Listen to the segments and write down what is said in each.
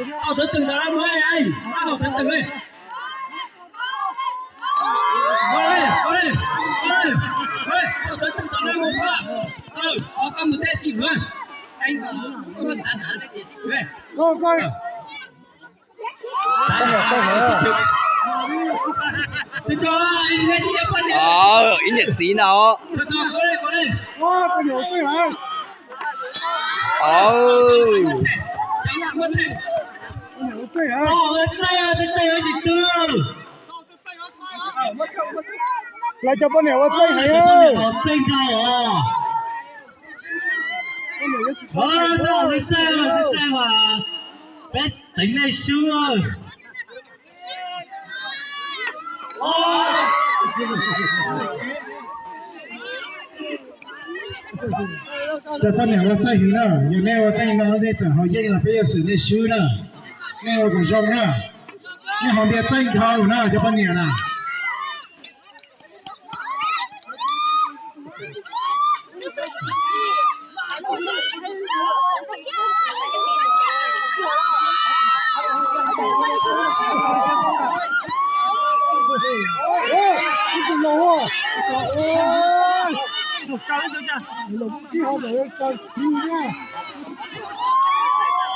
Ov tawv twg tau lab mus, ov tawv twg. Ov tawv twg tau lab mus, ov koj mus tej tsis mus. Ib niam txiv na. Lawv cov poj niam ua txeej heev. Peb teev nej sub. Cov poj niam ua txeej heev na, yog nej ua txeej no nej txawm haus yeej los peb yuav xwm nej swb na. Nej ua kom zoo na. Nej haus npias txeej dhau lawm na cov poj niam na.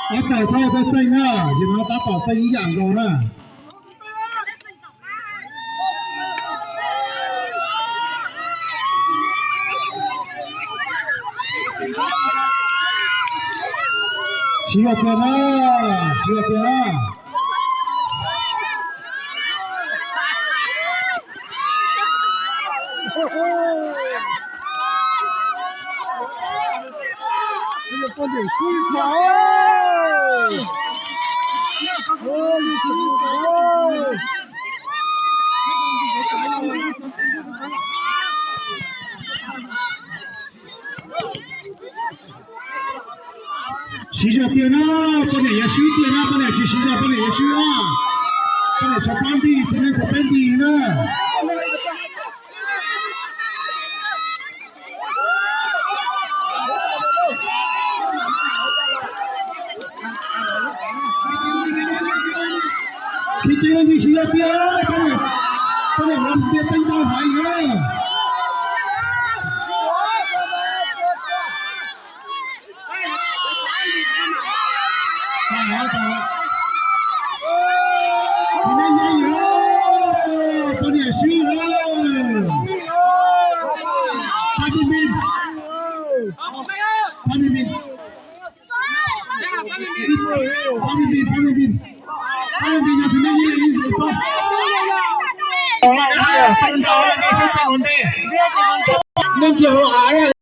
Tab tom txhob txeej na, yog no tab tom txeej ib yam nkaus na. Siv zog tiag na, siv zog tiag na. Siv zog tiag na, poj niam yuav swb tiag na, poj niam tsis siv zog poj niam yuav swb na. Poj niam tshav plab nti, txiv neej tshav plab nti na. Kev cai no ntsis siv zog tiag, poj niam, poj niam ua npias txeej ntau heev na. Poj niam swb, pab pib pib, pab pib pib, pab pib pib, pab pib pib, yog txiv neej ib leeg ib pab. Nej ntsia hauv av.